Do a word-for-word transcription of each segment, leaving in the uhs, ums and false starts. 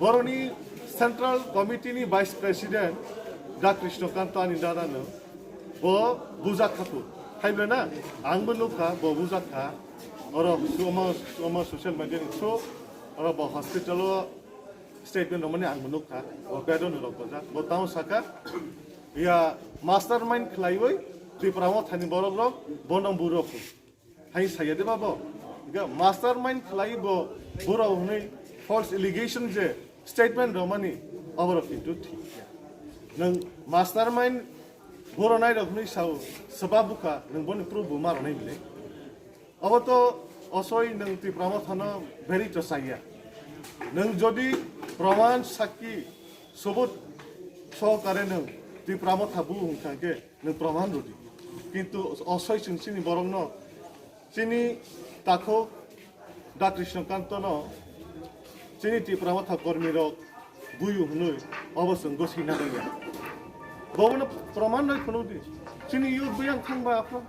Boroni Central Committee ni Vice President Da Krishna Kanta ni dada no bo bujak kha phu. Hai bwle na, ang bo nukha bo bujak kha. Oro su-, omo, omo social media ni through oro bo hospital o statement romani ang bo nukha. Bo bed o rok bojak. Bo tamo saka, ya mastermind khlaiwi Tipra Motha ni borok rok bono burok. Hai saya de babo. Ga mastermind khlai bo buro hwnwi false allegation je statement romani, aboro kintu thik ya. Nwng mastermind buro nai rok hwnwi sao, swba bukha nwng boni proof bo ma rwnai bile. Abo to osoi nwng Tipra Motha no beri to saya. Nwng jodi proman sakki sobut sohokare nwng Tipra Motha bu hwnkha khe nwng proman rwdi. Kintu osoi chwng chini borokno, chini takhuk Da Krishna Kanto no, chini Tipra Motha kormi rok buyu hwnwi obo chwng gosina rwya. Bobono proman rwi phunukdi. Chini youth buyang thangba aphro.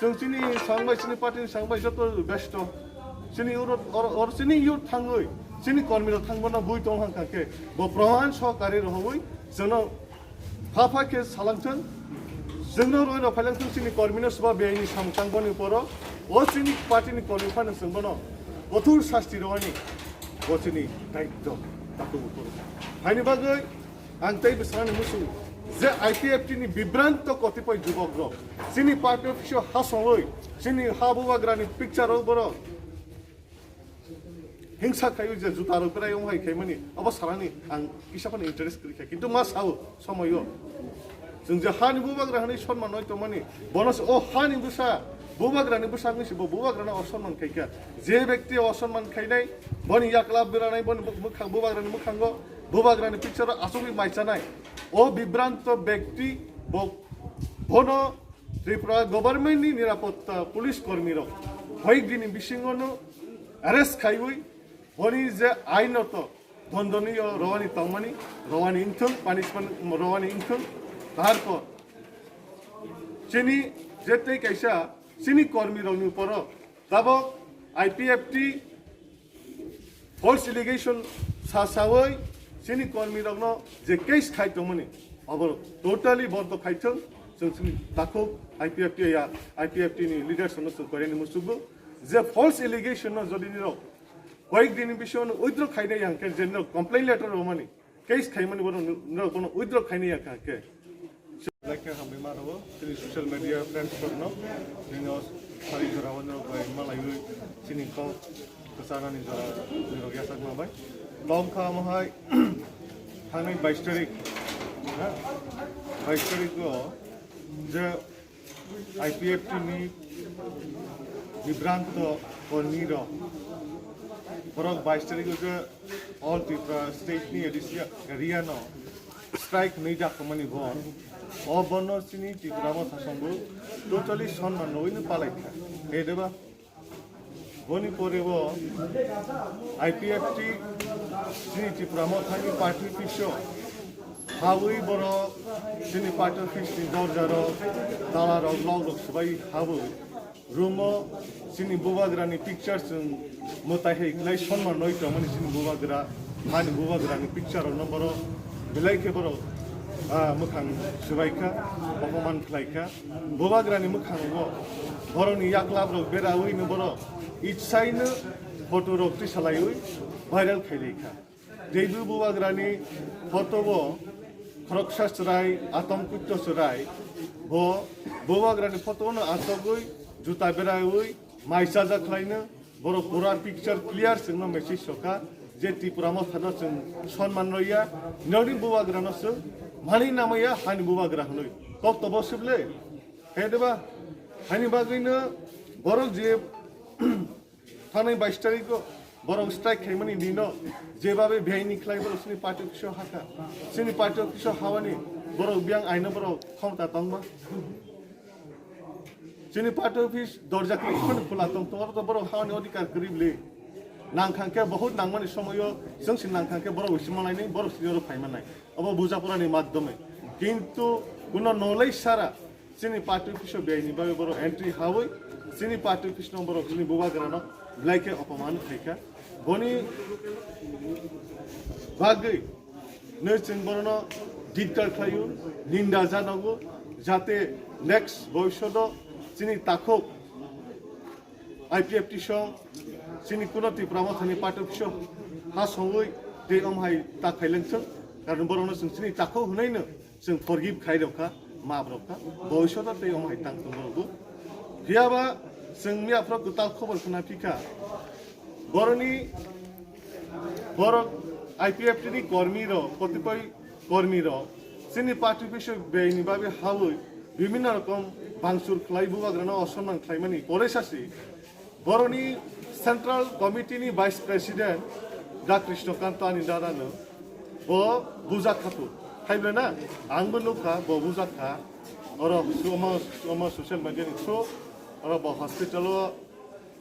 Chwng chini sangbai, chini party ni sangbai joto besto. Chini youth or, or chini youth thangwi, chini kormi rok thangbono bui tong hang kha khe, bo proman sohokare rohoi chwngno pha pha khe salangthwng, chwngno roi rok phailangthwng, chini kormi no swba beyai ni samung tangboni poro, o chini party ni kormi phano chwng bono kothor sasti rwani, bo chini daityo takhuk bukhuk. Haini bagwi ang tei bwskango musu je I P F T ni bibranto kotipoi jubok rok chini party office o hasongwi chini ha bubagrani picture rok borok hingsa khaio je juta rok berai wng hai khaimani abo salani ang kisa phano interest kwrwi kha, kintu ma sao somoyo chwng je hani bubagra hwnwi sonman noi tongmani, bono se o hani bwsa bubagrani bwsa wngwi se bo bubagrano osonman khaikha. Je bekti osonman khainai, boni yakla beranai, boni buk-, mwkhang bubagrani mwkhango bubagrani picture o achugwi maichanai, o bibranto bekti bo, bono Tripura government ni nirapotta police kormi rok hoik dini bisingo no arrest khaiwi boni je ainoto dondoniyo rowani tongmani, rowani wngthwng, punishment rowani wngthwng. Tarpor chini je tei kaisa chini kormi rokni uporo tabok I P F T false allegation sa sawi chini kormi rokno je case khai tongmani, abo totally bondo khai thung. Chwng chini takhuk I P F T ya, I P F T ni leaders no chwng koirani musugo je false allegation no jodi nirok koyek din ni bisingo withdraw khainai yang khe je nirok complaint letter romani, case khaimani bono nirok bono withdraw khainai ya kha khe. Like hambai ma rabo, chini social media friends rokno, nino sari jora wano bai malaiwi chini kok kwchanani jora nirok yasak ma bai. Tong kha mohai thangnai bais tarik, ha? Bais tarik o je I P F T ni bibranto kormi rok borok bais tarik o je All Tripura State ni A D C area no strike nui jakmani bon. O bono chini Tripura Motha songbo totally sonman nui no palai kha. He deba? Boni pore bo I P F T chini Tripura Motha ni party office o hawi borok chini party office ni dorja rok, tala rok, lok rok swbai hawi. Rumo chini bubagrani picture chwng mwtai hai kwlai sonman noi tongmani chini bubagra, hani bubagrani picture rokno borok belai khe borok, ah, mwkhang swbai kha, opoman khlai kha. Bubagrani mwkhango borokni yaklap rok berawi no borok itsaino photo rok tisalaiwi viral khailai kha. Teibo bubagrani photo bo khoroksa chwrai, atom kutto chwrai. Bo bubagrani photo no achogwi juta beraiwi mai chajak khlaino. Borok pura picture clear chwngno message soka je Tipra Mothano chwng sonman roya, nini bubagrano chwng mani namaya hani bubagra hwnwi. Kok tobo sible? He deba? Hani bagwino borok je Thanai bais tarikgo borok strike khaimani dino jebabe beaini khlai borok chini party office o hakha. Chini party office o hawani borok biyang aino borok khomta tongma. Chini party office dorja kwrwi khula tong tongo, borok hawani odhikar kwrwi bwle. Nangkhang khe bohut nangmani somoyo chwng se nangkhang khe borok bai se malainai, borok sini oro phaimanai. Obo bujaporani madhyome. Kintu kuno nolai sara chini party office o beaini bagwi borok entry hawi, chini party office no borok chini bubagrano belai khe opoman khaikha. Boni bagwi nwi chwng borokno ধিক্কাৰ khlaio, ninda janogo, jate next bhobishoto chini takhuk I P F T song, chini kuno Tipra Mothani party office ha songwi tei om hai ta khailengthwng, karon borokno chwng chini takhuk hwnwi no chwng forgive khai rokha, maaf rokha, bhobishoto tei om hai tang tong rokgo. Phiyaba chwng miya phro kwtal khobor khna phikha, boroni borok I P F T ni kormi rok, kotipoi kormi rok chini party office beyni bagwi hawi bibhinno rokom bangchur khlai, bubagrano osonman khlaimani pore sasi boroni Central Committee ni Vice President Da Krishna Kanto ani dada no bo bujak kha tu. Haible na, ang bo nukha bo bujak kha. Oro su-, omo, omo social media ni through oro bo hospital o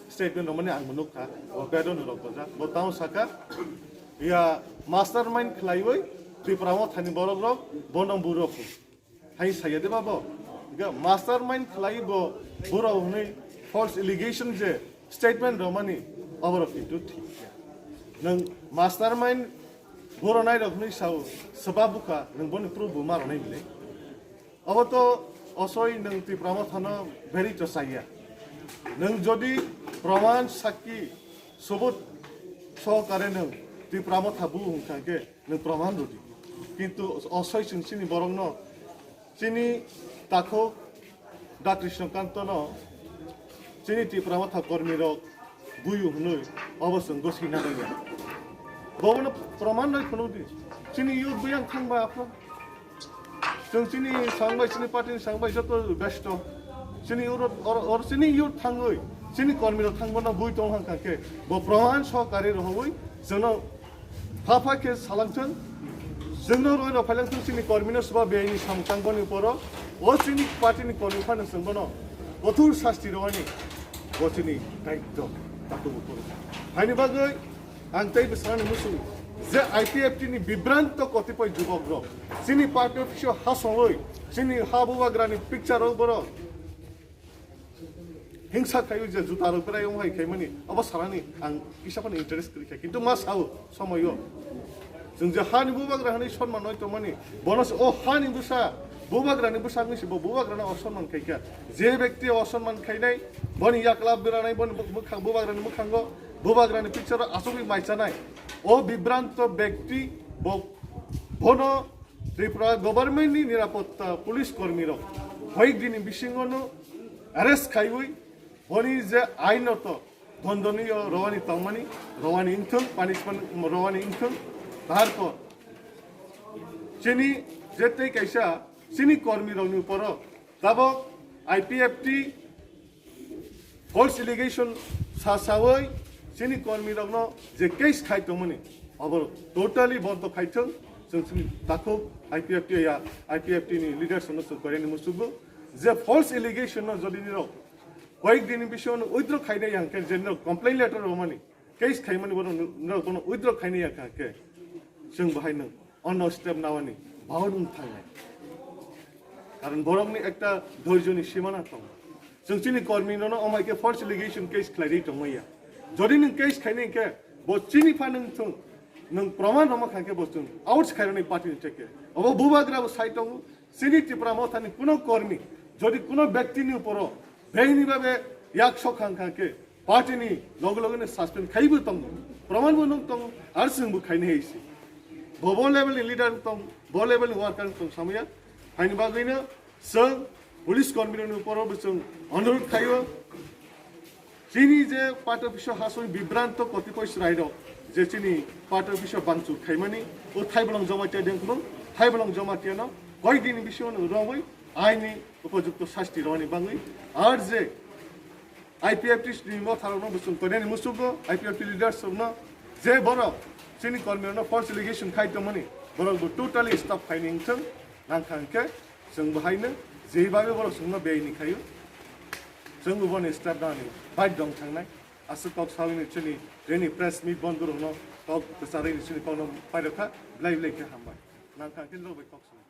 statement romani ang bo nukha. Bo bedon rok bojak. Bo tamo saka, ya mastermind khlaiwi Tipra Mothani borok rok bono burok. Hai saya de babo. Ga mastermind khlai bo buro hwnwi false allegation je statement romani, oborok kintu thik ya. Nwng mastermind buro nai rok hwnwi sao, swba bukha, nwng boni proof bo ma ronai bile. Obo to osoi nwng Tipra Mothano beri to chaya. Nwng jodi proman sakki subut sohokare nwng Tipra Motha bu hwnkha khe nwng proman rwdi. Kintu osoi chwng chini borokno, chini takhuk Da Krishna Kantono chini Tipra Motha kormi rok buyu hwnwi obo chwng gosina rwya. Bobono proman rwi phunukdi. Chini youth buyang thangba aphro. Chwng chini sangbai, chini party ni sangbai joto besto. Chini youth or, or chini youth thangwi, chini kormi rok thangbono bui tong hang kha khe, bo proman sohokare rohoi chwngno pha pha khe salangthwng, chwngno roi rok phailangthwng, chini kormi no swba beyai ni samung tangboni poro, o chini party ni kormi phano chwng bono kothor sasti rwani, bo chini daitto, takhuk bukhuk. Haini bagwi ang tei bwskanani muchung je I P F T ni bibranto kotipoi jubok rok chini party office o hasongwi chini ha bubagrani picture rok borok hingsa khaio je juta rok berai wng hai khaimani, obo sanani ang kisa phano interest kwrwi kha, kintu ma sao somoyo chwng je hani bubagra hwnwi sonman noi tongmani, bono se o hani bwsa, bubagrani bwsa wngwi se bo bubagrano osonman khai kha. Je bekti osonman khainai, boni yakla beranai, boni bwkhang, bubagrani bwkhango, bubagrani picture o achugwi mai chanai, o bibranto bekti bo, bono Tripura government ni nirapotta police kormi rok hoik dini bisingo no arrest khaiwi boni je ainoto dondoniyo rowani tongmani, rowani wngthwng, punishment rowani wngthwng. Tarpor chini je tei kaisa chini kormi rokni uporo tabok I P F T false allegation sa sawi chini kormi rokno je case khai tongmani, obo totally bondo khai thung. Chwng chini takhuk I P F T ya, I P F T ni leaders no chwng koirani musugo je false allegation no jodi nirok koyek din ni bisingo no withdraw khainai yang khe, je nirok complaint letter romani, case khaimani bono nirok bono withdraw khainai yang khe, chwng bahai no Ono step nawani, bahon wng thangnai. Karon borokni ekta dhoirjoni simana tongo. Chwng chini kormi nono omai khe false allegation case khlai ri tongmaya. Jodi nwng case khainai khe, bo chini pha nwng thung, nwng proman rwma kha khe bo chwng out khairani party ni theke. Obo bubagra bo sai tongo, chini Tipra Mothani kuno kormi, jodi kuno bektini uporo, beini babe yak sok khang kha khe, Party ni loge loge no suspend khaibo tongo, proman bo nung tongo, ar chwng bo khaini hai se. Bo bo level ni leader tong, bo level ni worker tong samaya, haini bagwi no chwng police kormi rokni upor bo chwng onurod khaio. Chini je party office o hasoi bibranto kotipoi chwrai rok je chini party office o bangchuk khaimani, o Thaibolong Jamatia dengkhlung, Thaibolong Jamatia no koyek din ni bisingo no romwi aini upojukto sasti rwani bagwi, ar je I P F T ni motharokno bo chwng koinani muchungo, I P F T leaders rokno je borok chini kormirokno false allegation khai tongmani, borok bo totally stop khaini wngthwng, nangkha hwnkhe chwng bo haino jeibabe borok chwngno beaini khaio, chwng bo boni step nani baidhong thangnai. Aswk kok sawi ni chini, chini press meet bondo rokno kok kwcharwi ni chini kokno pairokha, belai belai khe hambai. Nangkha hwnkhe norok bai kok swngo.